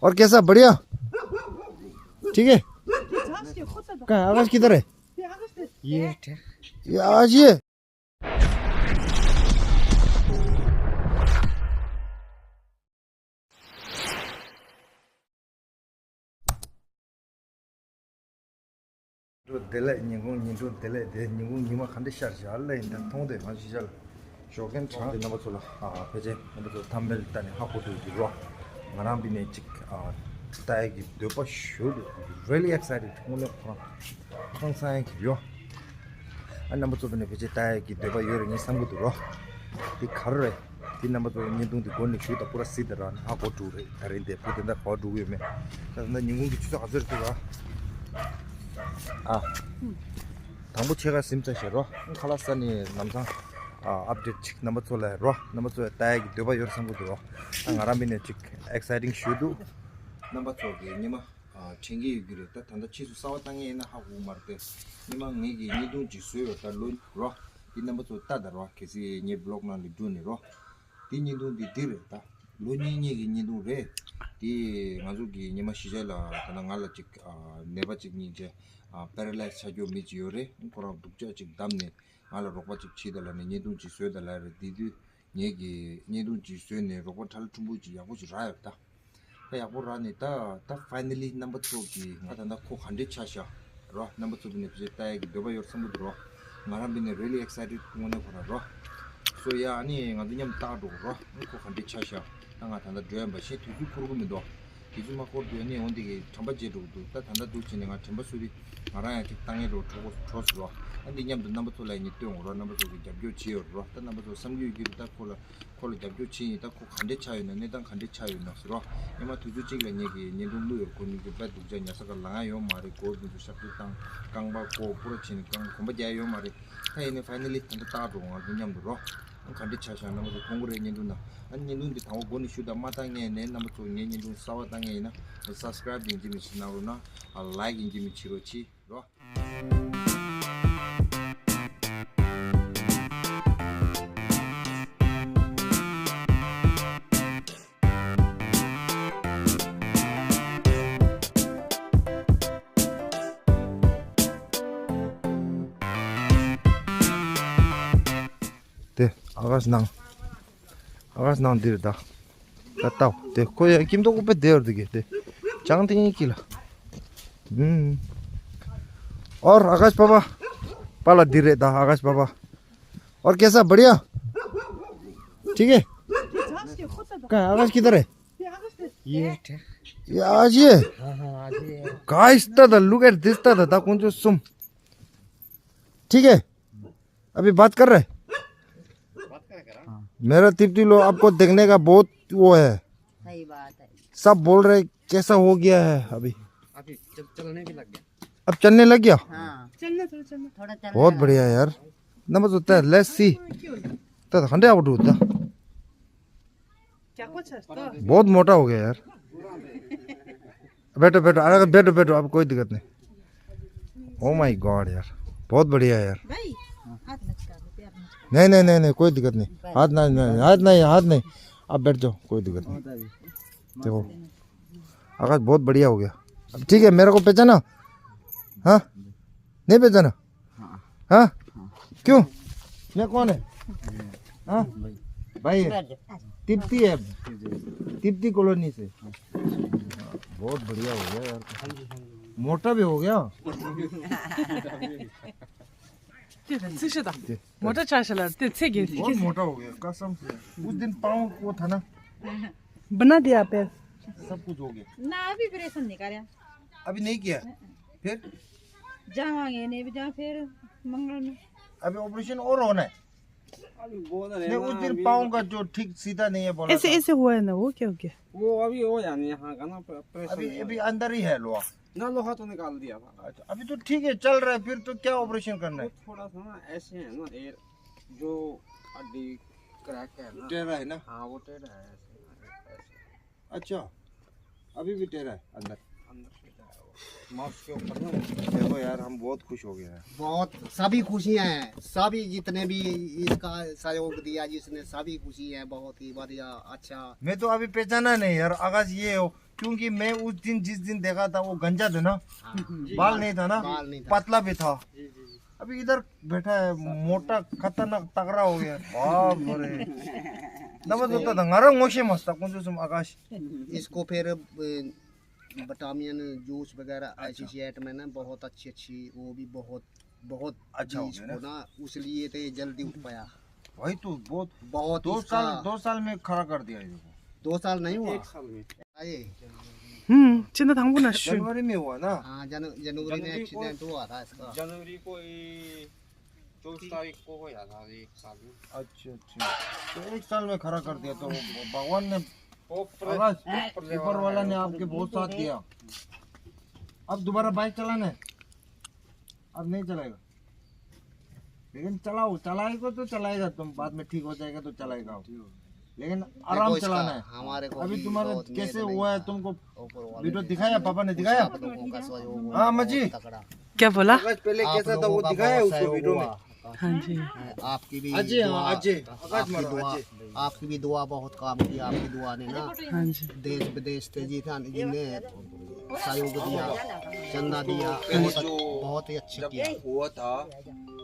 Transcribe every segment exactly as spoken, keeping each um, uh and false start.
और कैसा, बढ़िया? ठीक है। कहाँ, आकाश किधर है? ये ये आकाश, ये। བདེ་ལེགས། ཉིན་གུང་ཉིན་དྲུག་བདེ་ལེགས། དེ་ཉིན་གུང་ཉི་མ་ག་འདྲ་ཤར་བཞག་ལ་ཡིན་ད་མཐོང་དེ་མ་ཤི་ཤར་ཞོགས་ཀན་གྲང་དེ་རྣམ་པ་ཚོ་ལ་ཨ་ཕལ་ཆེར་རྣམ་པ་ཚོ་ཐམ་མེལ་ལྟ་ནས་ཧ་གོ་ཐུབ་ཀྱི་རོ། ང་རང་བི་ནས་ཅིག་ཨ་ལྟ་ཡག་གི་འདོད་པ་ཞུ་འདུག really excited དངོས་གནས་ཁོ་རང་ཧང་སང་ཡག་གི་ཡོ། ཨ་རྣམ་པ་ཚོ་བི་ནས་ཕལ་ཆེར་ལྟ་ཡག་གི་འདོད་པ་ཡོད་རེད་ངས་བསམ་གི་འདུག་རོ། དེ་ག་རེ་རེད། དེ་རྣམ་པ་ཚོ་བརྙན་ཐུང་དེ་མགོ་ནས་གཞུག་དང་པུ་ར་སི་དེ་ར་ནས་ཧ་གོ་འགྲོ་རེད། ད་རིང་དེ་བུ་དེ་འདྲ་ག་པར་འགྲོ་གི་ཡོད་མེད། ད་ད་ཉིན་གུང་གི་ཆུ་ཚོད་ག་ཚོད་རེད་འདུག་ག་ཨ། དང་པོ་ཕྱེད་ཀ་ཟིན་ཚར་ཤག་རོ། ཁ་ལག་ཟ་ནས་ལམ་སང་ཨ་ཨབ་ཌེཊ་ཅིག་རྣམ་པ་ཚོ་ལ་རོ། རྣམ་པ་ཚོ་ལ་ལྟ་ཡག་གི་འདོད་པ་ཡོད་བསམ་གི་འདུག་རོ། ད་ང་རང་མི་ནས་ཅིག་ཨེག་སའི་ཊིང་ཞུ་འདུག་རྣམ་པ་ཚོ་གི་ཉི་མ། ཨ་དྲན་གྱི་ཡོད་ཀྱི་རེད། ད་ད་ལྟ་ཕྱིས་སུ་གསར་པ་བཏང་མཁན་ཡིན་ན་ཧ་གོ་གི་མ་རེད་དེ། སྔོན་མ་ངེད་ཀྱིས་བརྙན་ཐུང་ཅིག་བཟོས་ཡོད་ད་ལོ་རོ། འདི་རྣམ་པ་ཚོ་ལྟ་དང་རོ། གལ་སྲིད་ངའི་བི་ལོག་ནང་ལ་འགྲོ་ནས་རོ། འདི་བརྙན་ཐུང་འདི་འདི་རེད་ད། ལོ་གཉིས་གཉིས་ཀྱི་བརྙན་ཐུང་རེད། འདི་ང་ཚོ་གི་ཉི་མ་གཞིས་ཆགས་ལ་ད་ལྟ་ང་ལ་ཅིག་ཨ་ནད་པ་ཅིག་རྙེད་བྱས་ཨ་པེ་ར་ལའི་སི་ཆགས་རྒྱུ་མི་ཅིག་ཡོད་རེད། ཁོ་རང་སྡུག་ཅག་ཅིག་བདམས་ནས་ང་ལ་རོགས་པ་ཅིག་བྱེད་ད་ལབ་ནས་བརྙན་ཐུང་ཅིག་བཟོས་ད་ལབ་རེད། འདི་དུས་ངེད་ཀྱིས་བརྙན་ཐུང་ཅིག་བཟོས་ནས་རོགས་པ་ཁྲ་ལ་ཁྲུམ་བུ་ཅིག་ཡག་པོ་ཅིག་རག་ཡོད་ད། ད་ཡག་པོ་རག་ནས་ད་ད་ཕའི་ནལ་ལི་རྣམ་པ་ཚོ་གི་ང་ད་ལྟ་ཁོ་ག་འདྲས་ཆགས་ཤག་རོ། རྣམ་པ་ཚོ་བི་ནས་ཕལ་ཆེར་ལྟ་ཡག་གི་འདོད་པ་ཡོད་བསམ་གི་འདུག་རོ། ང་རང་བི་ནས་really excited དངོས་གནས་ཁོ་རང་རོ། སོ་ཡ་ཨ་ནི་ང་ཚོ་མཉམ་བལྟ་འགྲོ་གི་རོ། ཁོ་ག་འདྲས་ཆགས་ཤག་ད་ང་ད་ལྟ་འགྲོ་ཡ་འབའ་ཤེས་དུས་ཚོད་འཁོར་གི་མི་འདུག་དུས་ཚོད་མ་འཁོར་དུས་ཨ་ནི་འོ་འདི་གི་དྲན་པ་བརྗེད་འགྲོ་གི་འདུག་ད་ད་ལྟ་འདུག་བྱས་ནས་ང་དྲན་པ་གསོ་རི་ང་རང་ཡང་ཅིག་བཏང་ཡས་འགྲོ་གྲོགས་གྲོགས་སུ་རོ། ཨ་འདི་མཉམ་དུ་རྣམ་པ་ཚོ་ལ་ཡང་ངས་སྟོན་འོང་རོ། རྣམ་པ་ཚོ་གི་རྒྱབ་སྐྱོར་བྱེད་ཡོད་རོ། ད་རྣམ་པ་ཚོ་བསམ་གྱི་ཡོད་ཀྱི་རེད་ད་ཁོ་ལ། ཁོ་ལ་རྒྱབ་སྐྱོར་བྱེད་ཡིན་ད་ཁོ་ག་འདྲས་ཆགས་ཡོད་ན་གནས་སྟངས་ག་འདྲས་ཆགས་ཡོད་ན་ཟེར་རོ། སྔོན་མ་དུས་ཚོད་གཅིག་ལ་ངེད་ཀྱིས་བརྙན་ཐུང་བླུགས་ཡོད། ཁོ་གཉིས་ཀྱི་དཔེ་སྡུག་ཅག་ཉལ་ས་ག་ལངས་ཡ་ཡོད་མ་རེད། སྒོ་འདི་ཚོ་ཤག་ཏུ་བཏང་རྐང་པ་ཀོ་པུ་ར་བྱས་ནས་རྐང་གོམ་པ་རྒྱག་ཡ་ཡོད་མ་རེད། ད་ཡིན་ནའི་ཕའི་ནལ་ལི་ད་ལྟ་བཏགས་འགྲོ་ང་ཚོ་མཉམ་དུ་རོ། ག་འདྲས་ཆགས་ཤག་རྣམ་པ་ཚོ་མཐོང་གི་རེད་བརྙན་ཐུང་ན། ཨ་ནི་བརྙན་ཐུང་འདི་དང་པོ་མགོ་ནས་གཞུག་དང་མ་བཏང་མཁན་ནས་རྣམ་པ་ཚོ་ངའི་བརྙན་ཐུང་གསར་པ་བཏང་མཁན་ཡིན་ན་སབ་སི་ཀ་རའིབ་ཡིན་གཅིག་མིན་གཅིག་གནང་རོགས་གནང་། ལའིཀ་ཡིན་གཅིག་མིན་གཅིག་བྱེད་རོགས་གྱིས་རོ། དེ་ཨ་ཀཱཤ་ནང་། ཨ་ཀཱཤ་ནང་འདིར་ད། ད་ལྟ་དེ་ཁོ་ཡ་ཀིམ་ཏོག་པེ་དེ་བར་དུ་གི་དེ། ཅང་ཏིང་ཡིན་ཀི་ལ། ཨུམ། और आकाश पापा। पाला धीरे था आकाश पापा। और कैसा, बढ़िया? ठीक है। कहाँ आकाश किधर है? ये ये आज ये। हाँ हाँ आज ये। Guys tada, look at this tada, da kunjo sum। ठीक है। अभी बात कर रहे हैं। मेरा तिप्ती लोग आपको देखने का बहुत वो है। सही बात है। सब बोल रहे कैसा हो गया है अभी। अभी चल, चलने भी लग गया। अब चलने लग गया। हाँ। चलना थोड़ा चलना। थोड़ा चलना। बहुत बढ़िया यार। नंबर तो तय, let's see। तो हंडे आउट होता। बहुत मोटा हो गया यार। बैठो बैठो, अरे बैठो बैठो, अब कोई दिक्कत नहीं। ओ माय गॉड यार, बहुत बढ़िया यार। भाई, हाथ मत कर, पैर मत कर। नहीं नहीं नहीं नहीं, कोई दिक्कत नहीं। हाथ नहीं नहीं, हाथ नहीं, हाथ नहीं। आप बैठ जाओ, कोई दिक्कत नहीं। देखो, आकाश बहुत बढ़िया हो गया। अब ठीक है, मेरे को पहचाना? हाँ, नहीं पहचाना? हाँ। क्यों? मैं कौन है? हाँ? भाई है। तिप्ती है। तिप्ती कॉलोनी से। बहुत बढ़िया हो गया यार। मोटा भी हो गया। मोटा चाशा ला, ते छे के। बहुत मोटा हो गया, कसम से। उस दिन पाँव वो था ना। बना दिया पैर। सब कुछ हो गया। ना, अभी ऑपरेशन नहीं कराया। अभी नहीं किया? फिर? जावांगे नहीं, अभी जा फिर मंगल में। अभी ऑपरेशन और होना है? अभी बोल रहे नहीं, ना, उस दिन अभी पाँव का जो ठीक सीधा नहीं है बोला ऐसे, था। ऐसे हुआ है ना, वो क्या हो गया? वो अभी हो जाने यहाँ का ना, प्र-, प्रेशर अभी, नहीं अभी होगा। अंदर ही है लोहा। ना, लोहा तो निकाल दिया था। अच्छा, अभी तो ठीक है, चल रहा है, फिर तो क्या ऑपरेशन करना है? वो थोड़ा सा ना ऐसे है ना, ये जो हड्डी क्रैक है ना। टेढ़ा है ना? हाँ, वो टेढ़ा है ऐसे, ऐसे। अच्छा, अभी भी टेढ़ा है अंदर। अंदर से टेढ़ा है वो। माउस के ऊपर ना। देखो यार, हम बहुत खुश हो गए हैं। बहुत, सभी खुशी हैं, सभी जितने भी इसका सहयोग दिया जिसने, सभी खुशी हैं, बहुत ही बढ़िया, अच्छा। मैं तो अभी पहचाना नहीं यार, आकाश ये हो, क्योंकि मैं उस दिन, जिस दिन देखा था, वो गंजा था ना, बाल नहीं था ना, पतला भी था। अभी इधर बैठा है, मोटा, खतरनाक, तगड़ा हो गया। बाप रे। दबा होता था, ngara ngoshe masta, कौन से आकाश। इसको फिर, अ, विटामिन जूस वगैरह, ऐसी चीज में ना, बहुत अच्छी अच्छी, वो भी बहुत, बहुत अच्छा हो गया ना। इसको ना, उसलिए तो ये जल्दी उठ पाया। भाई, तो बहुत, बहुत दो इसका साल, दो साल में खड़ा कर दिया ये को। दो साल नहीं हुआ। एक साल में। आए। हम्म, चिन्ह थांगबो ना शु। जनवरी में हुआ ना? हाँ, जन-, जनवरी में जनवरी को, एक्सीडेंट हुआ था इसका। जनवरी को ये चौबीस तारीख को हुआ था, एक साल में। अच्छा, अच्छा। तो एक साल में खड़ा कर दिया, तो भगवान ने, वो प्र-, आकाश, ऊपर वाला ने आपके बहुत साथ दिया। अब दोबारा बाइक चलाना है? अब नहीं चलाएगा। लेकिन चलाओ, चलाएगा तो चलाएगा, तुम बाद में ठीक हो जाएगा तो चलाएगा। लेकिन आराम चलाना है। हमारे को अभी भी तुम्हारा बहुत कैसे मेहनत हुआ है, तुमको ऊपर वाले वीडियो ने दिखाया, पापा ने कुछ दिखाया? आप लोगों का सहयोग हुआ हाँ, अम्मा जी। बहुत तगड़ा। क्या बोला? आकाश पहले आप कैसा था, लोगों वो का दिखाया बहुत उसको सहयोग वीडियो में। हुआ। हाँ जी। आपकी भी अजय, हाँ, दुआ, अजय, आकाश आपकी मारो, दुआ, अजय। आपकी भी दुआ बहुत काम किया, आपकी दुआ ने ना हाँ जी। देश विदेश से जी था, जिन्हें सहयोग दिया, चंदा दिया, बहुत, बहुत ही अच्छे किया। हुआ था,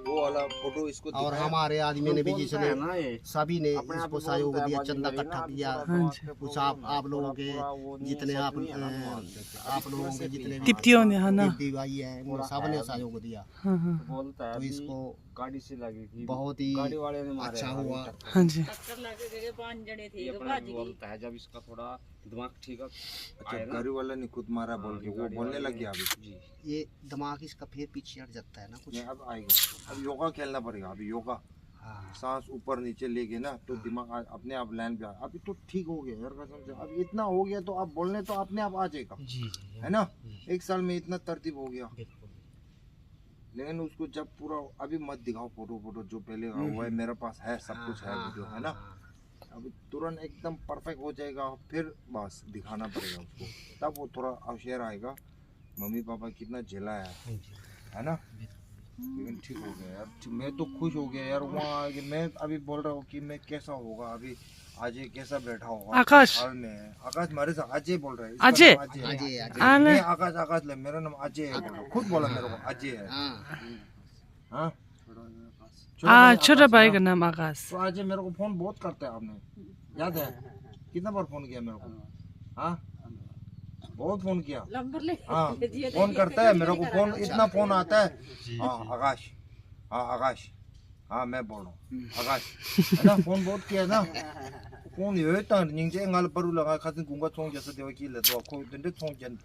वो वाला फोटो इसको और दिखाया। हमारे आदमी ने भी, जिसने, सभी ने इसको सहयोग दिया, चंदा इकट्ठा किया। हाँ जी। कुछ आप, आप लोगों के जितने आप, अ, आप लोगों के जितने भी तिप्तियों ने, है ना? तिप्ती भाई है, उन सब ने सहयोग दिया। हाँ, हाँ। तो इसको गाड़ी से लगी थी। बहुत ही गाड़ी वाले ने मारे अच्छा हुआ। हाँ जी। टक्कर लग गए, पांच जने थे, ये तो अपना भाग भी गए। बोलता है, जब इसका थोड़ा दिमाग ठीक है, अच्छा, आया ना? गाड़ी वाला ने खुद मारा बोल के वो बोलने लग गया अभी। जी। ये दिमाग इसका फिर पीछे हट जाता है ना कुछ। नहीं, अब आएगा। अब योगा खेलना पड़ेगा, अभी योगा। हाँ। सांस ऊपर नीचे लेके ना, तो हाँ। दिमाग आ-, अपने आप लाइन पे आ-, अभी तो ठीक हो गया यार, कसम से। अब इतना हो गया तो आप बोलने तो अपने आप आ जाएगा। जी, जी, है ना? जी। एक साल में इतना तरतीब हो गया। बिल्कुल। लेकिन उसको जब पूरा, अभी मत दिखाओ फोटो, फोटो जो पहले हुआ है, हम्म। मेरे पास है, सब हाँ, कुछ है हाँ, वीडियो, हाँ, है ना? हाँ। अभी तुरंत एकदम परफेक्ट हो जाएगा, फिर बस दिखाना पड़ेगा उसको, तब वो थोड़ा होशियार आएगा। मम्मी पापा कितना झेला है, हाँ जी। है ना? बिल्कुल। लेकिन ठीक हो गया यार, ठीक, मैं तो खुश हो गया यार। वहाँ आके मैं अभी बोल रहा हूँ कि मैं कैसा होगा अभी, अजय कैसा बैठा होगा आकाश। हाल में है। आकाश मारे साथ अजय बोल रहा है, इसका अजय। नाम अजय है। अजय, अजय। हाँ ना। नहीं, आकाश, आकाश ले, मेरा नाम अजय है बोल रहा हूँ। खुद बोला मेरे को अजय है। हाँ। हाँ? हाँ, छोटा भाई का नाम आकाश। तो अजय मेरे को फोन बहुत करता है आपने, याद है? कितना बार फोन किया मेरे को? हाँ, बहुत फोन किया। नंबर ले। हाँ, फोन करता है मेरे को, फोन, इतना फोन आता है। हाँ, आकाश। हाँ, आकाश। हाँ, मैं बोल रहा हूँ। आकाश। है ना, फोन बहुत किया है ना। फोन यो तंग निंजे ngala paru la khasin gunga chong jasa dewa ki le do ko dende chong jan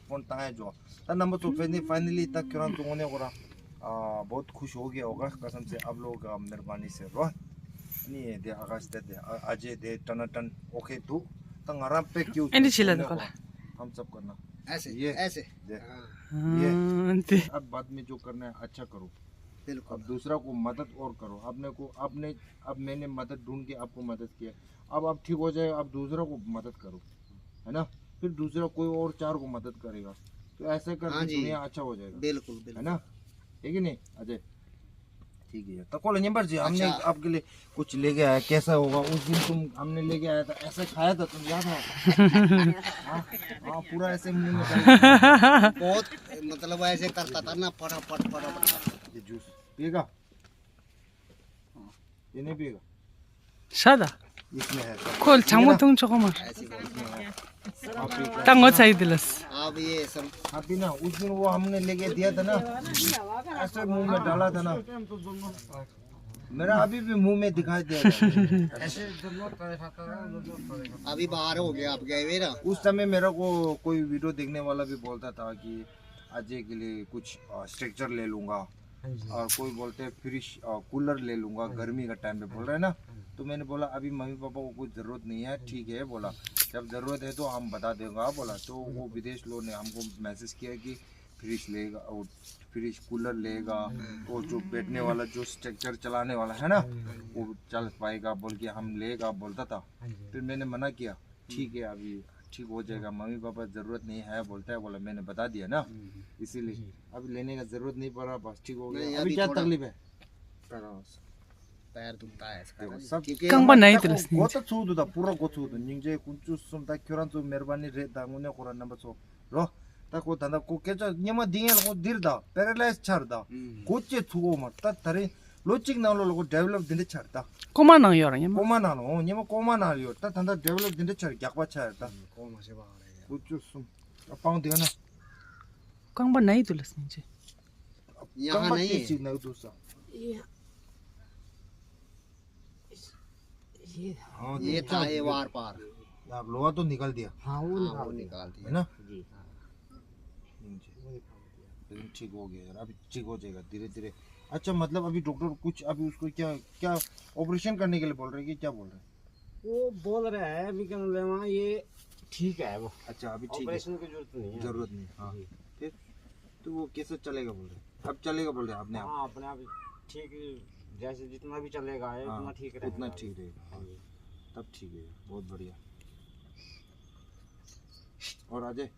phone ताया जो। ता नंबर तो फिर नहीं, finally तक किरण तो होने को रहा। आ, बहुत खुश हो गया होगा कसम से, आप लोगों का मेहरबानी से रो। नहीं दे आकाश दे दे, आ-, अजय दे टनाटन, ओके तू। ता ngara pe क्यों एंडी छिला दे हम सब करना। ऐसे, ये ऐसे। दे। हाँ। ये। हाँ, दे। अब बाद में जो करना है अच्छा करो। बिल्कुल। अब दूसरा को मदद और करो। आपने को, आपने, अब मैंने मदद ढूंढ के आपको मदद किया। अब आप ठीक हो जाए, आप दूसरा को मदद करो। है ना? फिर दूसरा कोई और चार को मदद करेगा। तो ऐसे करके हाँ जी। दुनिया अच्छा हो जाएगा। बिल्कुल, बिल्कुल। है ना? है कि नहीं, अजय? ठीक है। तो कॉल नंबर जी, हमने अच्छा। आपके लिए कुछ लेके आया, कैसा होगा? उस दिन तुम, हमने लेके आया था, ऐसे खाया था तुम, याद है? हाँ? हाँ, पूरा ऐसे मुंह में डाल बहुत, मतलब, ऐसे करता था ना, फटाफट, फटाफट। ये जूस पिएगा? ये नहीं पिएगा? ཤ་ད། इसमें है। ཁོ་ཆང་མོ་འཐུང་ཆོག་གོ་མ། ऐसे करके। आप पिएगा? ད་ངོ་ཚ་ཡི་དེ་ལས། आप ये सब। अभी ना, उस दिन वो हमने लेके दिया था ना, ऐसे मुंह में डाला था ना, मेरा अभी भी मुंह में दिखाई दे रहा है। अभी बाहर हो गया, आप गए हुए ना। उस समय मेरे को कोई वीडियो देखने वाला भी बोलता था कि अजय के लिए कुछ, अ, स्ट्रक्चर ले लूँगा। हाँ जी। और कोई बोलते हैं फ्रिज, अ, कूलर ले लूँगा, हाँ जी। गर्मी का टाइम पे बोल रहे हैं ना। हाँ जी। तो मैंने बोला, "अभी मम्मी पापा को कुछ ज़रूरत नहीं है, हाँ जी। ठीक है," बोला, "जब ज़रूरत है तो हम बता देगा," बोला। तो वो विदेश लोग ने हमको मैसेज किया कि फ्रिज लेगा और फ्रिज कूलर लेगा, हम्म। और जो बैठने वाला, जो स्ट्रक्चर चलाने वाला है ना, हम्म। वो चल पाएगा बोल के हम लेगा बोलता था। हाँ जी। फिर मैंने मना किया, ठीक है, अभी ठीक हो जाएगा, मम्मी पापा ज़रूरत नहीं है बोलता है, बोला, मैंने बता दिया ना, हम्म। इसीलिए जी। अब लेने का ज़रूरत नहीं पड़ा, बस ठीक हो गया। नहीं, अभी अभी क्या थोड़ा तकलीफ है? पैरालाइज। पैर दुखता है इसका। देखो, सब ठीक है। རྐང་པ་ན་ཡི་དེ་ལ་སྙིང་རྗེ། འགོ་ད་ཚུགས་འདུག་ད་པུ་ར་འགོ་ཚུགས་འདུག་སྙིང་རྗེ་དཀོན་མཆོག་གསུམ། ད་ཁྱོད་རང་ཚོ་མེར་བ་ནི་རེད། ད་དངོས་གནས་ཁོ་རང་རྣམ་པ་ཚོ་རོ། ད་ཁོ་ད་ད་ཁོ་སྐད་ཆ་སྙན་མ་འདི་ངས་ལ་ཁོ་འདིར་ད་པེ་ར་ལའི་སི་ཆར་ད་ཨུམ། འགོ་བཅད་ཚུགས་འོ་མ། ད་ད་རིང་ལོ་གཅིག་ནང་ལོ་ལ་ཁོ་ཌེ་ཝེ་ལོབ་འདི་འདྲ་ཆར་ད། ཀོ་མ་ནང་ཡོད་ར་སྙན་མ། ཀོ་མ་ནང་ལ་འོ་སྙན་མ་ཀོ་མ་ནང་ལ་ཡོད། ད་ད་ད་ཌེ་ཝེ་ལོབ་འདི་འདྲ་ཆར་རྒྱག་པ་ཆར་ད། ཀོ་མ་ཤེས་པ་རེད། དཀོན་མཆོག་གསུམ། ཨ་པང་དེ་ན། རྐང་པ་ན་ཡི་དེ་ལ་སྙིང་རྗེ། यहाँ རྐང་པ་नहीं ཏིག་है। ཅིག་ནག་འདུག་ས། ये ये हाँ, ये देखा था, है। ये वार पार। आप लोहा तो निकाल दिया। हाँ, वो हाँ, निकाल वो दिया। निकाल दिया। है ना? जी। हाँ। लेकिन ठीक हो गया यार, अभी ठीक हो जाएगा धीरे धीरे। अच्छा, मतलब अभी डॉक्टर कुछ अभी उसको क्या, क्या ऑपरेशन करने के लिए बोल रहे हैं कि क्या बोल रहे हैं? वो बोल रहा है, अभी क्या बोल रहे हैं, वहाँ ये ठीक है वो। अच्छा, अभी ठीक है। ऑपरेशन की जरूरत नहीं है। जरूरत नहीं, हाँ। जी। फिर? तो वो कैसे चलेगा बोल रहे हैं? अब चलेगा बोल रहे हैं अपने आप? हाँ, अपने आप ठीक, जैसे जितना भी चलेगा, ये हाँ, उतना ठीक रहेगा। उतना ठीक रहेगा। हाँ जी। तब ठीक है, बहुत बढ़िया। और अजय,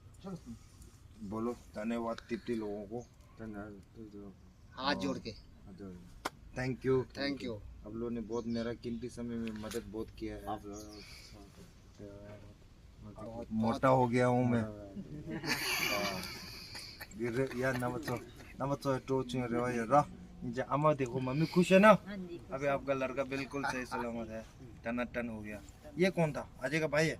बोलो धन्यवाद तिप्टी लोगों को। धन्यवाद। हाथ जोड़ के। हाथ जोड़ के। Thank you. Thank you. आप लोगों ने बहुत मेरा कीमती समय में मदद बहुत किया है। आप लोगों का मोटा हो गया हूँ मैं। हाँ। ये रे-, यार नंबर तो, नंबर तो टोचिंग रे यार। नीचे अम्मा देखो, मम्मी खुश है ना? हाँ जी, खुश अभी है। आपका लड़का बिल्कुल सही सलामत है, टनाटन हो गया। ये कौन था? अजय का भाई है?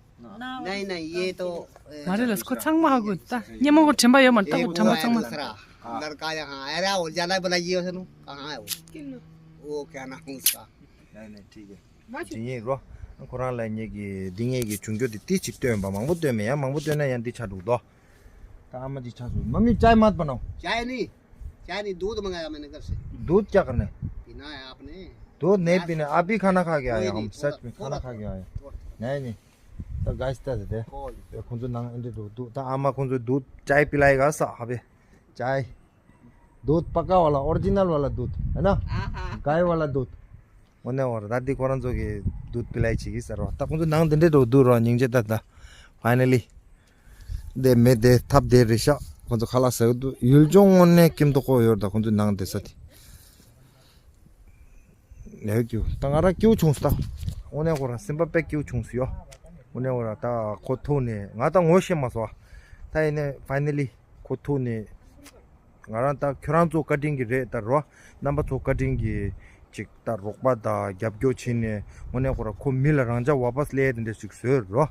नहीं, नहीं, ये तो, ए, मारे लस्को छांग मा हागु ता। ये मगो ठेम्बा यो मन ता ये ठेम्बा वो है छांग मा। दूसरा। हाँ। लड़का यहाँ आ रहा, वो ज्यादा बनाइए उसने। कहाँ है वो? वो क्या नाम उसका? नहीं, नहीं, ठीक है। དེ་ཡིན་རོ། ཁོ་རང་ལ་ངེད་ཀྱི་འདི་ངེད་ཀྱི་བྱུང་རྒྱུ་དེ་ཏི་ཅིག་སྟོན་པ། མང་པོ་སྟོན་མེད་ཡ། མང་པོ་སྟོན་ན་ཡང་འདི་ཆགས་འདུག་དོ། ད་ཨ་མ་ཅིག་ཆགས་སོང་། मम्मी चाय मत बनाओ। चाय नहीं, चाय नहीं, दूध मंगाया मैंने घर से। दूध क्या करना है? पीना है आपने। दूध नहीं पीना है, आप भी खाना खा के आए। हम सच में खाना खा के आए। नहीं, नहीं। तो गाइस, ད་དེ་ཁོང་ཚོ་ནང་འདི་འདུག་འདུག་ད་ཨ་མ་ཁོང་ཚོ་दूध चाय पिलाएगा ས་ཧ་བེ། चाय। दूध पक्का वाला, ओरिजिनल वाला दूध, है ना? हाँ, हाँ। गाय वाला दूध। དངོས་གནས་བར་ད་འདི་ཁོ་རང་ཚོ་གི་दूध पिलाए བྱེད་ཀྱི་ཟེར་བ། ད་ཁོང་ཚོ་ནང་འདི་འདྲས་འགྲོ་འདུག་རོ། སྙིང་རྗེ་ད་ད། ཕའི་ནལ་ལི། དེ་མེ་དེ་ཐབ་དེ་རེད་ཤག་ཁོང་ཚོ་ཁ་ལག་ཟ་གི་འདུག་ཡུལ་ལྗོངས་དངོས་གནས་ཀྱིམ་ཏོ་ཁོ་ཡོད་ད། ཁོང་ཚོ་ནང་དེ་ས་དེ། ལེགས་ཀྱུ་ད་ང་རང་སྐྱིད་པོ་བྱུང་སོང་ད། དངོས་གནས་ཁོ་རང་སེམས་པ་དཔེ་སྐྱིད་པོ་བྱུང་སོང་ཡོ། དངོས་གནས་ཁོ་རང་ད་ཁོ་ཐུག་ནས་ང་ད་ངོ་ཤེས་མ་སོང་བ། ད་ཡིན་ནས་ཕའི་ནལ་ལི་ཁོ་ཐུག་ནས། ང་རང་ད་ཁྱོད་རང་ཚོ་བཀའ་དྲིན་གྱི་རེད་ད་རོ། རྣམ་པ་ཚོ་བཀའ་དྲིན་གྱི་ཅིག་ད་རོགས་པ་དང་རྒྱབ་སྐྱོར་བྱས་ནས་དངོས་གནས་ཁོ་ར་ཁོ་མི་ལ་རང་ཅག་ཝ་པས་ལས་དེ་འདྲ་ཞིག་བཟོས་རོ།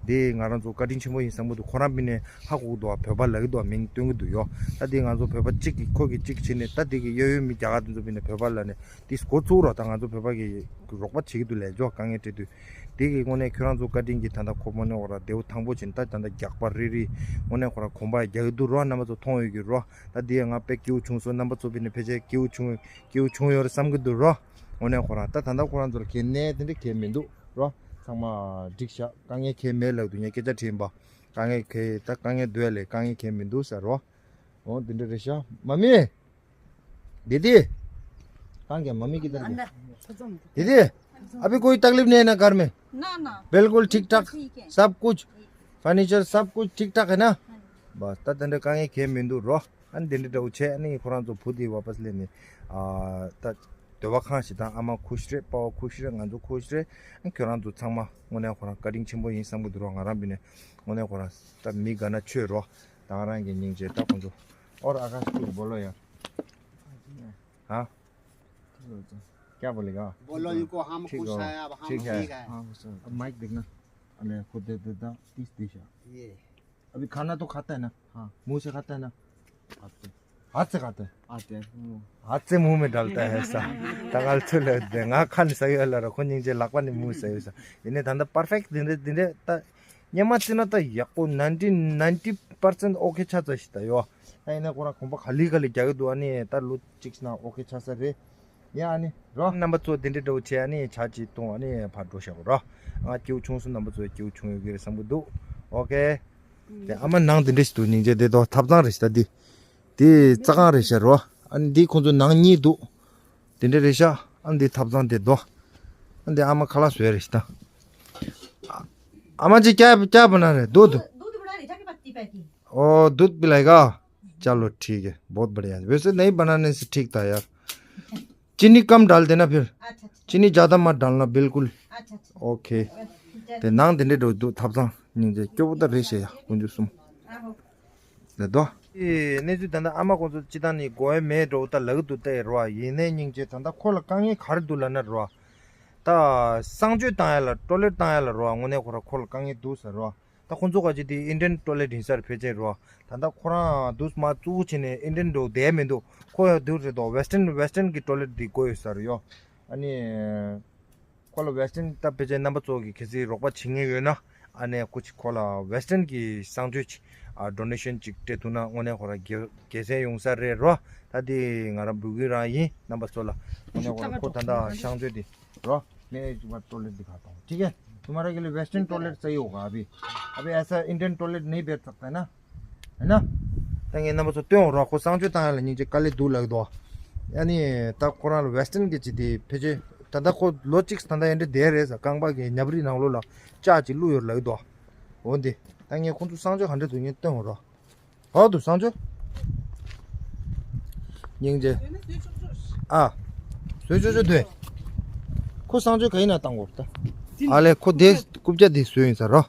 དེ་ང་རང་ཚོ་བཀའ་དྲིན་ཆེན་པོ་ཡིན་བསམ་གྱི་འདུག་ཁོ་རང་པི་ནས་ཧ་གོ་གི་འདུག་བོད་པ་ལབ་ཀྱི་འདུག་མིང་སྟོན་གྱི་འདུག་ཡོ། ད་དེ་ང་ཚོ་བོད་པ་གཅིག་གིས་ཁོ་གིས་གཅིག་བྱས་ནས་ད་དེ་གི་གཡས་གཡོན་མི་རྒྱ་གར་དེ་ཚོ་པི་ནས་བོད་པ་ལབ་ནས་དེ་འགོ་ཚུགས་རོ། ད་ང་ཚོ་བོད་པ་གི་རོགས་པ་བྱེད་ཀྱི་འདུག་ལས་འཇོག་དཀའ་ངལ་འཕྲད་དུས། དེ་གི་དངོས་གནས་ཁྱོད་རང་ཚོ་བཀའ་དྲིན་གྱིས་ད་ལྟ་ཁོ་དངོས་གནས་ཁོ་ར་བདེ་པོ་ཐང་པོ་བྱས་ནས་ད་ད་ལྟ་རྒྱག་པ་རེ་རེ་དངོས་གནས་ཁོ་ར་གོམ་པ་རྒྱག་གི་འདུག་རོ། རྣམ་པ་ཚོ་མཐོང་ཡོད་ཀྱི་རོ། ད་དེ་ང་དཔེ་སྐྱིད་པོ་བྱུང་སོང་། རྣམ་པ་ཚོ་པི་ནས་ཕལ་ཆེར་སྐྱིད་པོ་བྱུང་སྐྱིད་པོ་བྱུང་ཡོད་རེད་བསམ་གྱི་འདུག་རོ། དངོས་གནས་ཁོ་རང་ད་ད་ལྟ་ཁོ་རང་ཚོར་གལ་གནད་དེ་འདྲ་གལ་མི་འདུག་རོ། ཚང་མ་འགྲིག་ཤག་དཀའ་ངལ་གལ་མེད་ལབ་འདུག་ངས་སྐད་ཆ་དྲིས་ཡིན་པ། དཀའ་ངལ་གལ་ད་དཀའ་ངལ་འདུག་ཡ་ལས་དཀའ་ངལ་གལ་མི་འདུག་ཟེར་རོ། འོ་དེ་འདྲ་རེད་ཤག་མ་མི། दीदी, कहाँ गया? मम्मी किधर गया? अंदर। दीदी, अभी कोई तकलीफ नहीं है ना घर में? ना, ना। बिल्कुल ठीक ठाक? ठीक है। सब कुछ? फर्नीचर सब कुछ ठीक ठाक है ना? हाँ जी। बस, ད་དེ་འདྲ་དཀའ་ངལ་གང་ཡང་མི་འདུག་རོ། ཨ་ནི་དེ་འདྲ་འདྲ་བོ་བྱས། ཨ་ནི་ཁོ་རང་ཚོ་བུ་དེ་ཝ་པས་ལེན་ནས། ཨ་ད་སྡོད་པ་ཁང་ཞིག་དང་། ཨ་མ་ཁུ་ཤི་རེད། པ་ཕ་ཁུ་ཤི་རེད། ང་ཚོ་ཁུ་ཤི་རེད། ཨ་ཁྱོད་རང་ཚོ་ཚང་མ་དངོས་གནས་ཁོ་རང་བཀའ་དྲིན་ཆེན་པོ་ཡིན་བསམ་གྱི་འདུག་རོ། ང་རང་པི་ནས་དངོས་གནས་ཁོ་རང་ད་མི་དགའ་ན་ཆོས་རོ། ད་ང་རང་གི་སྙིང་རྗེ་ད་ཁོ་ཚོ། और आकाश को बोलो यार। हाँ? क्या बोलेगा? बोलो इनको, हम ठीक खुश हो। हैं, अब हम ठीक है। ठीक है। हाँ, खुश हो। अब माइक देखना। अरे, खुद दे देता, तीस दिशा। ये। अभी खाना तो खाता है ना? हाँ। मुंह से खाता है ना? हाथ से। हाथ से खाता है? हाथ से। हाथ से मुंह में डालता है ऐसा। ད་ག་ཚོད་ལ་དེ་ང་ཁ་ནས་ཟ་ཡོད་ལ་ར། ཁོ་སྙིང་རྗེ་ལག་པ་ནས་མུ་ཟ་ཡོད་ས། ཡིན་ནའི་ད་ལྟ་པར་ཕེག་དེ་འདྲ་དེ་འདྲ་ད། སྙན་མ་བརྩིས་ན་ད་ཡག་པོ་ninety ninety percent okay ཆགས་ཚར་ཤག་ད་ཡོ། ད་ཡིན་ན་ཁོ་རང་གོམ་པ་ག་ལེ་ག་ལེ་རྒྱག་གི་འདུག་ཨ་ནི་ད་ལོ་གཅིག་ན་okay ཆགས་ས་རེད། ཡ་ཨ་ནི་རོ། རྣམ་པ་ཚོ་དེ་འདྲ་འདྲ་བོ་བྱས། ཨ་ནི་ཆ་གཅིག་གཏོང་། ཨ་ནི་ཕར་འགྲོ་བཞག་རོ། ང་སྐྱིད་པོ་བྱུང་སོང་། རྣམ་པ་ཚོ་སྐྱིད་པོ་བྱུང་ཡོད་ཀྱི་རེད་བསམ་གྱི་འདུག okay། དེ་ཨ་མ་ནང་དེ་འདྲ་ཞིག་འདུག་སྙིང་རྗེ། དེ་དོ་ཐབ་ཚང་རེད་ཤག་ད་འདི། དེ་རྩྭ་ཁང་རེད་ཤག་རོ། ཨ་ནི་འདི་ཁོང་ཚོ་ནང་གཉིས་འདུག་དེ་འདྲ་རེད་ཤག་ཨ་ནི་འདི་ཐབ་ཚང་དེ་དོ། ཨ་ནི་འདི་ཨ་མ་ཁ་ལག་བཟོས་རེད་ཤག་ད། अम्मा जी, क्या, क्या बना रहे? दूध? दूध बना रही, जाके पत्ती पैती। ओ, दूध पिलाएगा? चलो, ठीक है, बहुत बढ़िया। वैसे नहीं बनाने से ठीक था यार। चीनी कम डाल देना फिर। अच्छा, अच्छा। चीनी ज़्यादा मत डालना, बिल्कुल। अच्छा, अच्छा। ओके। अच्छा। དེ་ནང་དེ་འདྲས་འགྲོ་འདུག་ཐབ་ཚང་སྙིང་རྗེ། སྐྱོ་པོ་ད་རེད་ཤེས་ཡ། དཀོན་མཆོག་གསུམ། ལེ་དོ། ཨེ་གནས་ཚུལ་ད་ལྟ་ཨ་མ་ཁོང་ཚོ་སྤྱི་བཏང་ནས་དགོས་ཡ་མེད་འགྲོ་ད་ལབ་ཀྱི་འདུག་སྟེ་རོ། ཡིན་ནའི་སྙིང་རྗེ། ད་ལྟ་ཁོ་ལ་དཀའ་ངལ་ག་རེ་འདུག་ལབ་ན་རོ། ད་གསང་སྤྱོད་བཏང་ཡ་ལ་ཊོ་ལེཊ་བཏང་ཡ་ལ་རོ། དངོས་གནས་ཁོ་ར་ཁོ་ལ་དཀའ་ངལ་འདུག་ཟེར་རོ། ད་ཁོང་ཚོ་ག་ཅིག་དེ་ཨིན་ཌི་ཡན་ཊོ་ལེཊ་ཡིན་ས་རེད་ཕལ་ཆེར་རོ། ད་ལྟ་ཁོ་རང་དུས་མ་བཙུགས་བྱས་ནས་ཨིན་ཌི་ཡན་འགྲོ་བསྡད་མི་འདུག་ཁོ་ཡང་དུས་རེད་དོ། ཝེ་སི་ཊན་ཝེ་སི་ཊན་གྱི་ཊོ་ལེཊ་འདི་དགོས་ཡོད་ས་རེད་ཡོ། ཨ་ནི་ཁོ་ལ་ཝེ་སི་ཊན་ད་ཕལ་ཆེར་རྣམ་པ་ཚོ་གི་གལ་སྲིད་རོགས་པ་བྱེད་མཁན་ཡོད་ན། ཨ་ནི་ཁོ་ཅིག་ཁོ་ལ་ཝེ་སི་ཊན་གྱི་གསང་སྤྱོད་ཅིག་ཨ་ཌོ་ནེ་ཤན་ཅིག་སྤྲད་ཐུབ་ན་དངོས་གནས་ཁོ་ར་དགེ་དགེ་མཚན་ཡོང་ས་རེད་རོ། ད་དེ་ང་རང་འབོད་སྐུལ་རང་ཡིན་རྣམ་པ་ཚོ་ལ། དངོས་གནས་ཁོ་ར་ཁོ་ད་ལྟ་གསང་སྤྱོད་དེ། रो, मैं एक बार टॉयलेट दिखाता हूँ, ठीक है? तुम्हारे के लिए वेस्टर्न टॉयलेट चाहिए होगा अभी। अभी ऐसा इंडियन टॉयलेट नहीं बैठ सकता है ना, है ना? ད་ངས་རྣམ་པ་ཚོ་སྟོན་འོང་རོགས། ཁོ་གསང་སྤྱོད་བཏང་ཡ་ལ་སྙིང་རྗེ་དཀའ་ལས་འདུག་ལབ་འདུག་ཡ་ནི་ད་ཁོ་རང་ལ་ཝེ་སི་ཊན་གྱི་ཅི་དེ་ཕལ་ཆེར་ད་ལྟ་ཁོ་ལོ་གཅིག་ད་ལྟ་ཡན་འདྲི་བསྡད་རེད་ཟེར། རྐང་པ་གི་ཉབ་རིས་ནང་ལོགས་ལ་ལྕགས་ཅིག་བླུགས་ཡོད་ལབ་འདུག་འོ་འདི་ད་ངས་ཁོང་ཚོ་གསང་སྤྱོད་ག་འདྲ་འདུག་ངས་སྟོན་འོང་རོགས། ཨོ་དུ་སང་ཆོས། སྙིང་རྗེ། ཨ། བཟོས་ཆོག་ཆོག་དུས། ཁོ་སང་ཆོས་ག་ཡིན་ན་བཏང་གོ་ད། ཨ་ལེ་ཁོ་དེ་རྐུབ་བཀྱག་དེ་བཟོས་ཡིན་ས་རོ།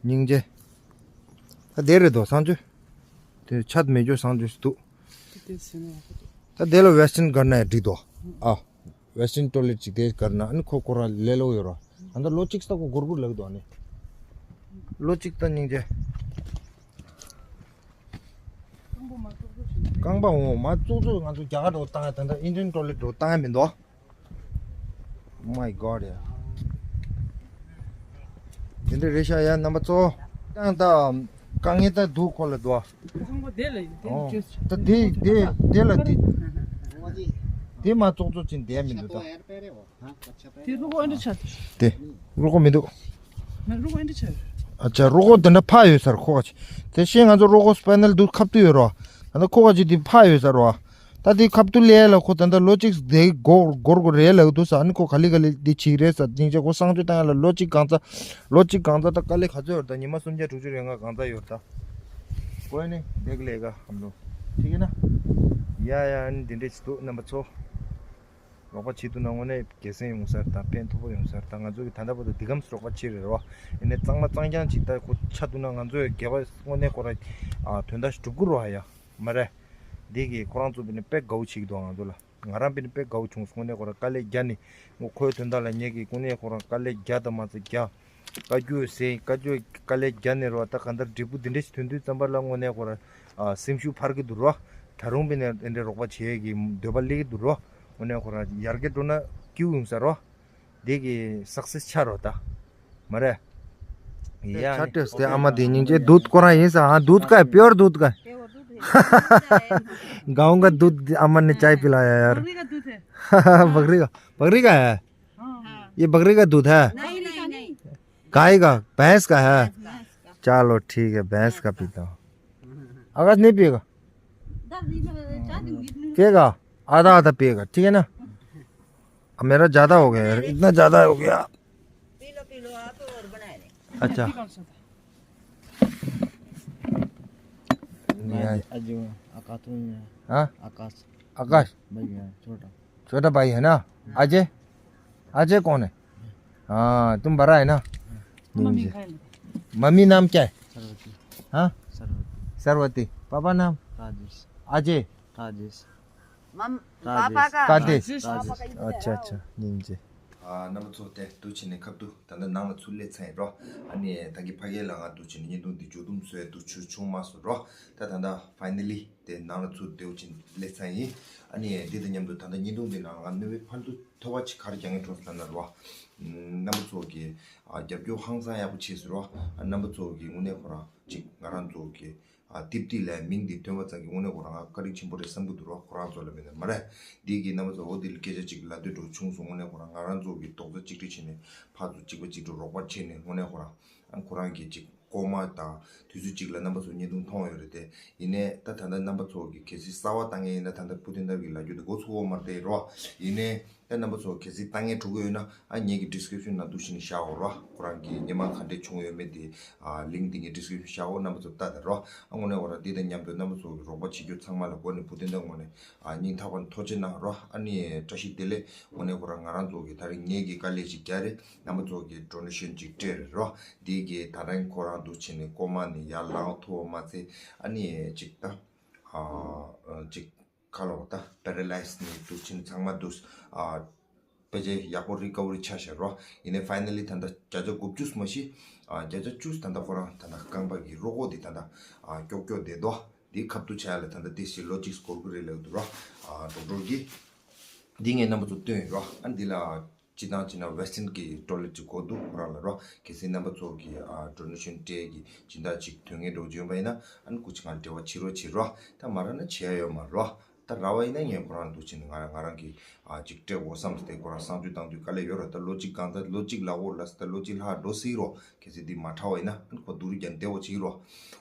སྙིང་རྗེ། ད་དེ་རེད་དོ་སང་ཆོས། དེ་ཆད་མེད་ཆོས་སང་ཆོས་སུ་འདུག་ད་དེ་ལ་ཝེ་སི་ཊན་གར་ན་ཡ་འགྲིག་དོ། ཨ། ཝེ་སི་ཊན་ཊོ་ལེཊ་ཅིག་དེ་གར་ན་ཨ་ནི་ཁོ་ཁོ་རང་ལས་སླ་པོ་ཡོད་རོ། ད་ལྟ་ལོ་གཅིག་ལྟ་གོ་སྒོར་སྒོར་ལག་དོ་ཨ་ནི། ལོ་གཅིག་ད་སྙིང་རྗེ། རྐང་པ་འོང་མ་བཙུགས་བཙུགས་ང་ཚོ་རྒྱ་གར་འགྲོ་བཏང་ཡ་ད་ལྟ་ཨིན་ཌི་ཡན་ཊོ་ལེཊ་འགྲོ་བཏང་ཡ་མི་འདུག Oh my God ཡ། དེ་འདྲ་རེད་ཤག་ཡ་རྣམ་པ་ཚོ། ཀྱང་ད་དཀའ་ངལ་ད་འདུག་ཁོ་ལ་འདུག་ཁང་པ་དེ་ལ་ཡིན་དེ་ཨོ། ཅོས་ད་དེ་དེ་དེ་ལ་དེ། དེ་མ་ཙོག་ཙོག་ཅིག་བསྡད་མི་འདུག་ད། དེ་རུ་ཁོ་ཨེ་འདྲ་ཆགས་ཏེ། དེ་རུ་ཁོ་མི་འདུག་ང་རུ་ཁོ་ཨེ་འདྲ་ཆགས། ཨ་ཅག་རུ་ཁོ་དེ་འདྲ་ཕག་ཡོད་ས་རེད་ཁོ་ག་ཅིག་དེ་བཞིན་ང་ཚོ་རུ་ཁོ་སི་པེ་ནལ་འདུག་ཁ་ཐུག་ཡོད་རོ། ང་ཚོ་ཁོ་ག་ཅིག་དེ་ཕག་ཡོད་ས་རོ། ད་དེ་ཁ་ཐུག་ལས་ལ་ཁོ་ད་ལྟ་ལོ་གཅིག་དེ་སྒོར་སྒོར་སྒོར་རེད་ལབ་འདུག་ས། ཨ་ནི་ཁོ་ག་ལེ་ག་ལེ་དེ་བྱེད་རེད་ས། སྙིང་རྗེ་ཁོ་གསང་སྤྱོད་བཏང་ཡ་ལ་ལོ་གཅིག་གང་ཚ། ལོ་གཅིག་གང་ཚ་ད་དཀའ་ལས་ག་ཚོད་ཡོད་ད། ཉི་མ་སུམ་བརྒྱ་དྲུག་ཅུ་རེ་ལྔ་གང་ཚ་ཡོད་ད། ཀོའི་ནི་དེག་ལས་ཀ་ཧམ་ལོ། ཐིག་ཡིན་ན། ཡ་ཡ་ཨ་ནི་དེ་འདྲས་ཅིག་འདུག་རྣམ་པ་ཚོ། རོགས་པ་བྱེད་ཐུབ་ན་དངོས་གནས་དགེ་མཚན་ཡོང་ས་རེད་ད། ཕན་ཐོགས་པོ་ཡོང་ས་རེད་ད། ང་ཚོ་གི་ད་ལྟ་བར་དུ་འདི་གམ་རོགས་པ་བྱེད་རེད་རོ། ཡིན་ནའི་གཙང་མ་གཙང་རྐྱང་ཅིག་ད་ཁོ་ཆ་ཐུབ་ན་ང་ཚོ་ཡི་དགེ་བ་དངོས་གནས་ཁོ་ར་ཨ་དོན་དག་སྒྲུབ་ཀྱི་རོ་ཧ་ཡ། མ་རེད། འདི་གི་ཁོ་རང་ཚོ་བི་ནི་དཔེ་དགའ་བོ་བྱེད་ཀྱི་འདུག་ང་ཚོ་ལ། ང་རང་བི་ནི་དཔེ་དགའ་བོ་བྱུང་སོང་། དངོས་གནས་ཁོ་ར་དཀའ་ལས་རྒྱག་ནི། ངོ་ཁོའི་དོན་དག་ལ་ངེད་ཀྱི་དངོས་གནས་ཁོ་རང་དཀའ་ལས་རྒྱག་དང་མ་ཚད་རྒྱག་བཀའ་བཀྱོན་ཟེར་བཀའ་བཀྱོན་དཀའ་ལས་རྒྱག་ནས་རོ། ད་གང་ལྟར་འབྲས་བུ་འདི་འདྲ་ཞིག་ཐོན་དུས་ཙམ་པ་ལ་དངོས་གནས་ཁོ་ར་ཨ་སེམས་ཤུགས་འཕར་གྱི་འདུག་རོ། ད་རུང་བི་ནས་འདི་འདྲའི་རོགས་པ་བྱེད་ཀྱི་འདོད་པ་སླེབས་ཀྱི་འདུག་རོ། དངོས་གནས་ཁོ་ར་ཡར་རྒྱས་འགྲོ་ན་སྐྱིད་པོ་ཡོང་ས་རོ། འདི་གི་སག་སེས་ཆགས་རོ་ད། མ་རེད། ཡ་ཆ་ཏོས་དེ་ཨ་མ་དེ་སྙིང་རྗེ། दूध ཁོ་རང་ཡིན་ས། हाँ दूध का है, प्योर दूध का है। गाँव का दूध अम्मा ने चाय पिलाया यार। बकरी का दूध है। बकरी का, बकरी का है। ये बकरी का दूध है? नहीं, नहीं, नहीं। गाय का, भैंस का है? भैंस का। चलो ठीक है, भैंस का पीता हूँ। आकाश नहीं पिएगा? पिएगा, आधा आधा पिएगा, ठीक है ना? अब मेरा ज्यादा हो गया यार, इतना ज्यादा हो गया। पी लो, पी लो, आप और बनाए नहीं। अच्छा। नहीं आए। आज आकाश तो नहीं है। हाँ? आकाश। आकाश? भाई है, छोटा। छोटा भाई है ना? अजय? अजय कौन है? हाँ, तुम बड़ा है ना? मम्मी जी। मम्मी नाम क्या है? सरवती। हाँ? सरवती। सरवती। पापा नाम? राजेश। अजय। राजेश। मम- राजेश। पापा का कादेश। राजेश। अच्छा अच्छा, ཉིན་རྗེ། ཨ་རྣམ་པ་ཚོ་དེ་འདུག་བྱས་ནས་ཁ་ཐུག་ད་ལྟ་ནང་ལ་ཚུར་སླེབས་ཚར་ཡིན་རོ། ཨ་ནི་ད་གི་ཕ་གི་ལ་ང་འདུག་བྱས་ནས་བརྙན་ཐུང་འདི་མཇུག་བསྡོམས་བཟོ་ཡ་འདུག་ཆུ་བྱུང་མ་སོང་རོ། ད་ད་ལྟ་ཕའི་ནལ་ལི་དེ་ནང་ལ་ཚུར་འདུག་བྱས་ནས་སླེབས་ཚར་ཡིན། ཨ་ནི་འདི་དང་མཉམ་དུ་ད་ལྟ་བརྙན་ཐུང་འདི་ནང་ལ་ང་གནོད་པའི་ཕན་ཐོགས་ཐོས་པ་ཅིག་ག་རེ་རྒྱག་མཁན་འགྲོ་སོང་ལབ་ན་རོ། རྣམ་པ་ཚོ་གི་ཨ་རྒྱབ་སྐྱོར་ཧང་སང་ཡག་པོ་བྱས་སོང་རོ། ཨ་རྣམ་པ་ཚོ་གི་དངོས་གནས་ཁོ་རང་ཅིག་ང་རང་ཚོ་གི་ཨ་ཏིབ་ཏི་ལ་མིང་འདི་ཐོན་པ་ཙམ་གྱིས་དངོས་གནས་ཁོ་རང་བཀའ་དྲིན་ཆེན་པོ་རེད་བསམ་གྱི་འདུག་རོ། ཁོ་རང་ཚོ་ལ་མིན་ན་མ་རེད། འདི་གི་རྣམ་པ་ཚོ་འོ་འདི་ལ་སྐད་ཆ་ཅིག་ལབ་འདོད་འགྲོ་བྱུང་སོང་། དངོས་གནས་ཁོ་རང་ང་རང་ཚོ་གི་རྡོག་རྩ་གཅིག་སྒྲིལ་བྱས་ནས་ཕར་ཚུར་གཅིག་པ་གཅིག་ཏུ་རོགས་པ་བྱས་ནས་དངོས་གནས་ཁོ་རང་ཨ་ཁོ་རང་གི་ཅིག་ལྐོག་མ་དང་དུས་ཚོད་ཅིག་ལ་རྣམ་པ་ཚོ་བརྙན་ཐུང་མཐོང་ཡོད་རེད་དེ། ཡིན་ནའི་ད་ད་ལྟ་རྣམ་པ་ཚོ་གི་གལ་སྲིད་གསར་པ་ལྟ་མཁན་ཡིན་ན་ད་ལྟ་བུ་དོན་དར་གྱི་ལབ་རྒྱུ་དེ་མགོ་ཚོས་ཡོད་མ་རེད་དེ་རོ། ཡིན་ནའི་ ད་རྣམ་པ་ཚོ་གལ་སྲིད་ལྟ་ངན་འགྲོ་གི་ཡོད་ན། ཨ་ངེད་ཀྱི་ཌི་སི་ཀི་རིབ་ཤན་ནང་འདུག་བྱས་ནས་བཞག་འོ་རོ། ཁོ་རང་གི་སྔོན་མ་ག་འདྲས་བྱུང་ཡོད་མེད་དེ། ཨ་ལིང་ཀི་དེ་ངའི་ཌི་སི་ཀི་རིབ་ཤན་བཞག་འོ། རྣམ་པ་ཚོ་ལྟ་དང་རོ། ཨ་དངོས་གནས་ཁོ་རང་འདི་དང་མཉམ་དུ་རྣམ་པ་ཚོ་གི་རོགས་པ་བྱེད་རྒྱུ་ཚང་མ་ལ་འགོ་ནས་བུ་དེ་འདྲ་དངོས་གནས་ཨ་སྙིང་ཐག་པ་ནས་ཐུགས་རྗེ་གནང་རོ། ཨ་ནི་བཀྲ་ཤིས་བདེ་ལེགས། དངོས་གནས་ཁོ་རང་ང་རང་ཚོ་གི་ད་རིང་ངེད་ཀྱི་དཀའ་ལས་ཅིག་རྒྱག་རེད། རྣམ་པ་ཚོ་གི་ཌོ་ནེ་ཤན་ཅིག་སྤྲད་རེད་རོ། འདི་གི་ད་རིང་ཁོ་རང་འདུག་བྱས་ནས་ཀོ་མ་ནས་ཡར་ལངས་ཐུབ་པ་མ་ཚད། ཨ་ནི་ཅིག་ད་ཨ་ཅིག་ཁ་ལོ་ད་པེ་ར་ལའི་སི་ནས་འདུག་བྱས་ནས་ཚང་མ་འདུག་ཨ་ཕལ་ཆེར་ཡག་པོ་རི་ཀ་བ་རི་ཆགས་ཤག་རོ། ཡིན་ནའི་ཕའི་ནལ་ལི་ད་ལྟ་བརྒྱ་ཆ་དགུ་བཅུ་མ་གཏོགས། ཨ་བརྒྱ་ཆ་བཅུ་ད་ལྟ་ཁོ་རང་ད་ལྟ་རྐང་པ་གི་རོ་ཁོག་དེ་ད་ལྟ་ཨ་ཀྱོག་ཀྱོག་བསྡད་འདུག་འདི་ཁ་ཐུག་བྱས་ལ་ད་ལྟ་ཏོག་ཙམ་ལོ་གཅིག་འགོར་གི་རེད་ལབ་འདུག་རོ། ཨ་ཌོག་ཊར་གིས། འདི་ངས་རྣམ་པ་ཚོ་སྟོན་ཡིན་རོ། ཨ་འདི་ལ་སྤྱིར་བཏང་བྱས་ན་ཝེ་སི་ཊན་གྱི་ཊོ་ལེཊ་ཅིག་དགོས་འདུག་ཁོ་རང་ལ་རོ། གལ་སྲིད་རྣམ་པ་ཚོ་གི་ཨ་ཌོ་ནེ་ཤན་སྤྲད་ཀྱི་སྦྱིན་བདག་ཅིག་དོན་ངེས་འགྲོ་རྒྱུ་ཡིན་པ་ཡིན་ན། ཨ་ནི་སྐུ་མཁྱེན་ང་འབྲེལ་བ་བྱེད་རོགས་བྱེད་རོ། ད་མ་རག་ན་བྱེད་ཡ་ཡོད་མ་རོ། ད་རག་པ་ཡིན་ན་ངས་ཁོ་རང་འདུག་བྱས་ནས་ང་རང་ང་རང་གི་ཨ་ཅིག་སྤྲད་དགོས་བསམ་སྟེ་ཁོ་རང་གསང་སྤྱོད་བཏང་དུས་དཀའ་ལས་ཡོད་ར། ད་ལོ་གཅིག་གང་ལྟར་ལོ་གཅིག་ལ་འོ་ལ་ད་ལོ་གཅིག་ལྷག་འགྲོ་སྲིད་རོ། གལ་སྲིད་འདི་མ་དྲག་པ་ཡིན་ན་ཨ་ནི་ཁོ་སྡུག་རུས་ཀྱང་བདེ་བོ་བྱེད་ཀྱི་རོ།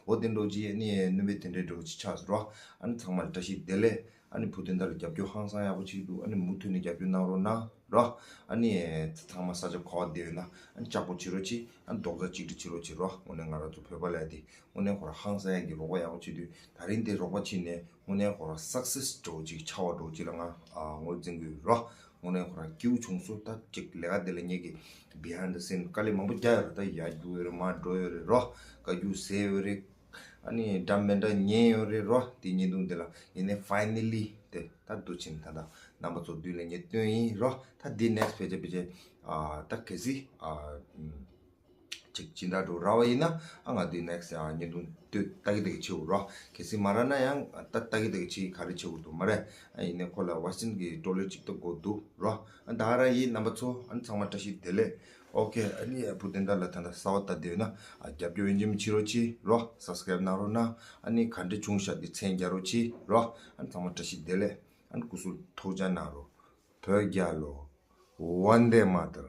འོ་དེ་འདྲ་ཅིག་ཨ་ནི་སྣུམ་པའི་དེ་འདྲའི་འགྲོ་ཅིག་ཆགས་སོང་རོ། ཨ་ནི་ཚང་མ་ལ་བཀྲ་ཤིས་བདེ་ལེགས། ཨ་ནི་བུ་དེ་འདྲ་ལ་རྒྱབ་སྐྱོར་ཧང་སང་ཡག་པོ་བྱེད་ཀྱི་འདུག་ཨ་ནི་མུ་མཐུད་ནས་རྒྱབ་སྐྱོར་གནང་རོགས་གནང་རོ། ཨ་ནི་ཚང་མ་ས་ཆ་ག་པར་བསྡད་ཡོད་ན་ཨ་ནི་ལྕགས་པོ་བྱེད་རོགས་གྱིས། ཨ་ནི་རྡོག་རྩ་གཅིག་སྒྲིལ་བྱེད་རོགས་བྱེད་རོ། དངོས་གནས་ང་རང་ཚོ་བོད་པ་ལབ་ཡ་དེ་དངོས་གནས་ཁོ་རང་ཧང་སང་ཡག་གི་རོགས་པ་ཡག་པོ་བྱེད་དུས། ད་རིང་དེ་རོགས་པ་བྱེད་ནས་དངོས་གནས་ཁོ་རང་སག་སེ་སི་འདྲ་བོ་ཅིག་ཆགས་པ་འདྲ་བོ་ཅིག་ལ་ང་ཨ་ངོས་འཛིན་གྱི་ཡོད་རོ། དངོས་གནས་ཁོ་རང་སྐྱིད་པོ་བྱུང་སོང་། ད་ཅིག་ལས་ཀ་དེ་ལ་ངེད་ཀྱི་བི་ཧའིན་ཌི་སིན་དཀའ་ལས་མང་པོ་རྒྱག་ཡོད་རེད། ད་ཡར་རྒྱུག་ཡོད་རེད། མར་འགྲོ་ཡོད་རེད་རོ། བཀའ་བཀྱོན་བཟོས་ཡོད་རེད། ཨ་ནི་འདྲ་མི་འདྲ་ཉན་ཡོད་རེད་རོ། དེ་བརྙན་ཐུང་དེ་ལ་ཡིན་ནའི་ཕའི་ནལ་ལི་དེ་ད་འདུག་བྱས་ནས་ད་ལྟ་རྣམ་པ་ཚོ་མདུན་ལ་ངས་སྟོན་ཡིན་རོ། ད་འདི་ནེག་སི་ཊི་ཕལ་ཆེར་ཕལ་ཆེར་ཨ་ད་གལ་སྲིད་ཨ་ཅིག་སྦྱིན་བདག་འགྲོ་རག་པ་ཡིན་ན་ཨ་ང་འདི་ནེག་སི་ཊི་ཨ་བརྙན་ཐུང་ལྟོས་ལྟ་གི་ལྟ་གི་བྱེད་འོ་རོ། གལ་སྲིད་མ་རག་ན་ཡང་ད་ལྟ་གི་ལྟ་གི་བྱེད་ག་རེ་བྱེད་འོ་འདུག་མ་རེད། ཨ་ཡིན་ནའི་ཁོ་ལ་ཝེ་སི་ཊན་གྱི་ཊོ་ལེཊ་ཅིག་ལྟ་དགོས་འདུག་རོ། ཨ་ད་ར་ཡིན། རྣམ་པ་ཚོ་ཨ་ཚང་མ་བཀྲ་ཤིས་བདེ་ལེགས། ཨོ་ཁེ། ཨ་ནི་བུ་དེ་འདྲ་ལ་ད་ལྟ་གསར་པ་ལྟ་བསྡད་ཡོད་ན་ཨ་རྒྱབ་སྐྱོར་ཡིན་གཅིག་མིན་གཅིག་རོགས་གྱིས་རོ། སབ་སི་ཀ་རེབ་གནང་རོགས་གནང་། ཨ་ནི་ག་འདྲ་བྱུང་ཤག་དེ་མཚན་རྒྱག་རོགས་གྱིས་རོ། ཨ་ནི་ཚང་མ་བཀྲ་ཤིས་བདེ་ལེགས། ཨ་ནི་སྐུ་གཟུགས་ཐུགས་ཅག་གནང་རོགས། བོད་རྒྱལ་ལོ། ཝན་དེ་མ་ཏར།